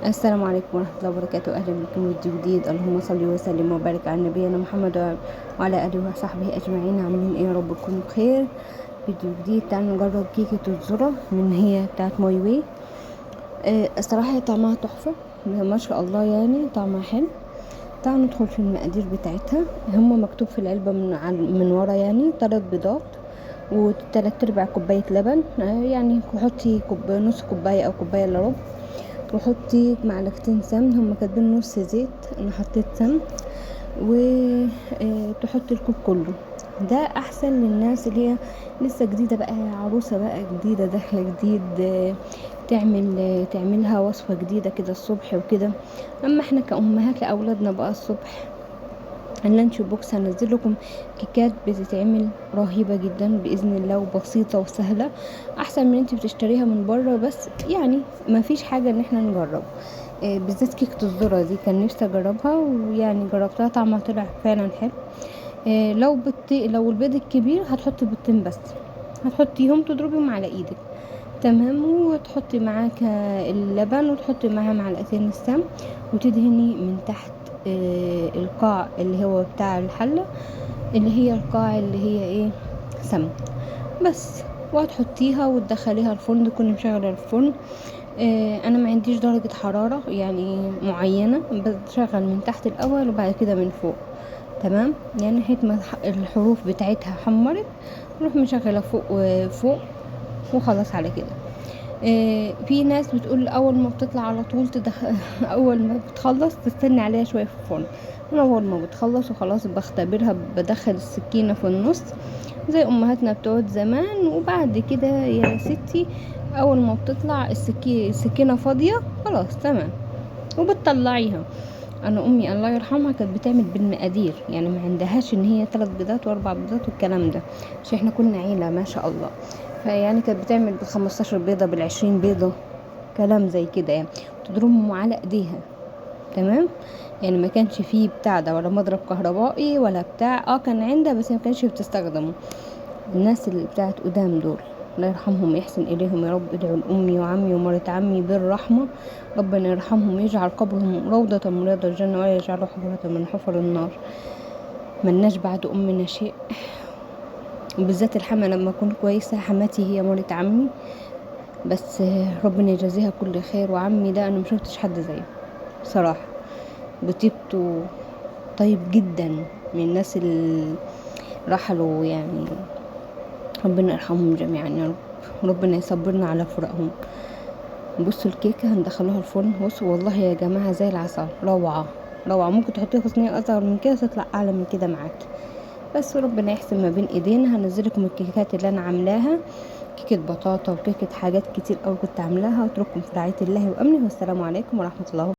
السلام عليكم ورحمة الله وبركاته. أهلا بكم فيديو جديد. اللهم صل وسلم وبارك على نبينا محمد وعلى آله وصحبه أجمعين. عاملين إيه؟ يا رب تكونوا بخير. فيديو جديد، تعالوا نجرب كيكة الذرة من هي بتاعت My Way. الصراحة طعمها تحفة ما شاء الله، يعني طعمها حلو. تعالوا ندخل في المقادير بتاعتها. هما مكتوب في العلبة من ورا، يعني 3 بيضات وتلات ارباع كوباية لبن، يعني حطي نص كوباية أو كوباية إلا ربع، وحطي معلقتين سمن. هما كاتبين نص زيت، انا حطيت سمن. وتحطي الكوب كله. ده احسن للناس اللي هي لسه جديدة بقى، عروسه بقى جديدة داخله جديد، تعملها وصفه جديدة كده الصبح وكده. اما احنا كامهات لاولادنا بقى الصبح ال lunch box، هنزل لكم كيكات بتتعمل رهيبة جدا باذن الله، وبسيطة وسهلة، احسن من انت بتشتريها من بره. بس يعني ما فيش حاجة ان احنا نجرب، بالذات كيكة الذرة دي كان نفسي اجربها، ويعني جربتها طعمها طلع فعلا حلو. لو البيض الكبير هتحطي بيضتين بس، هتحطيهم تضربيهم على ايدك، تمام. وتحطي معاك اللبن، وتحطي معاها معلقتين السمن، وتدهني من تحت القاع اللي هو بتاع الحلة، اللي هي القاع اللي هي ايه، سمن بس. وهتحطيها وتدخليها الفرن، تكوني مشغله الفرن. انا ما عنديش درجة حرارة يعني معينة، بشغل من تحت الاول وبعد كده من فوق، تمام. يعني حيث ما الحروف بتاعتها حمرت نروح مشغله فوق وفوق وخلاص على كده. في ناس بتقول اول ما بتطلع على طول اول ما بتخلص تستني عليها شوية في الفرن. انا اول ما بتخلص وخلاص بختبرها، بدخل السكينة في النص زي امهاتنا بتوع زمان. وبعد كده يا ستي اول ما بتطلع السكينة فاضية خلاص تمام، وبتطلعيها. انا امي الله يرحمها كانت بتعمل بالمقادير، يعني ما عندهاش ان هي 3 بيضات و4 بيضات والكلام ده، عشان احنا كنا عيله ما شاء الله. فيعني كانت بتعمل بالخمستاشر بيضة بالعشرين بيضة كلام زي كده، يعني تضربهم على ايديها، تمام. يعني ما كانش فيه بتاع ده ولا مضرب كهربائي ولا بتاع، كان عندها بس ما كانش بتستخدمه. الناس اللي بتاعت قدام دول الله يرحمهم ويحسن اليهم يا رب. ادعوا لامي وعمي ومرات عمي بالرحمة، ربنا يرحمهم ويجعل قبرهم روضة من رياض الجنة ولا يجعله حفره من حفر النار. ملناش بعد امنا شيء، وبالذات الحما لما اكون كويسة. حماتي هي مرات عمي، بس ربنا يجازيها كل خير. وعمي ده انا ما شفتش حد زيه بصراحة، بطيبته طيب جدا، من الناس اللي رحلوا، يعني ربنا يرحمهم جميعا يا رب، وربنا يصبرنا على فراقهم. بصوا الكيكه هندخلوها الفرن. بصوا والله يا جماعة زي العسل، روعه روعه. ممكن تحطيها في صينية اصغر من كده تطلع اعلى من كده معاكي. بس ربنا يحسن ما بين ايدينا. هنزلكم الكيكات اللي انا عاملاها، كيكة بطاطا وكيكه حاجات كتير قوي كنت عاملاها. اترككم في رعاية الله وامنه، والسلام عليكم ورحمة الله.